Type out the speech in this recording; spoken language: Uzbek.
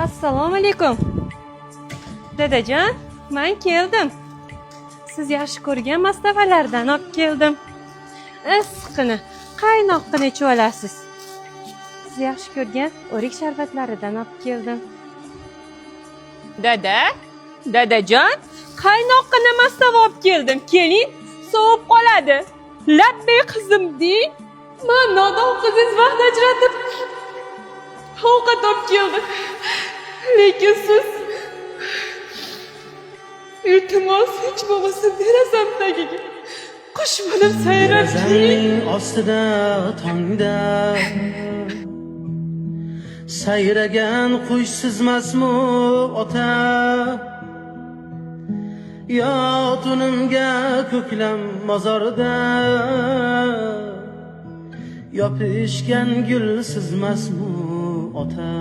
Assalomu alaykum. Dadajon, men keldim. Siz yaxshi ko'rgan mastavalardan olib keldim. Issiqqina, qaynoqqina ichib olasiz. Siz yaxshi ko'rgan o'rik sharbatlaridan olib keldim. Dada, dadajon, qaynoqqina mastava olib keldim. Keling, sovib qoladi. Labbay qizim deng. Man nodon qizingiz vaqt ajratib ovqat olib keldim. Lekin siz, iltimos, hech bo'lmasa derazam tagiga qush bo'lib sayrab keling. Derazaning ostida tongda sayragan qush sizmasmi, ota? Yo tunimga ko'klam mozorda yopishgan gul sizmasmi, ota?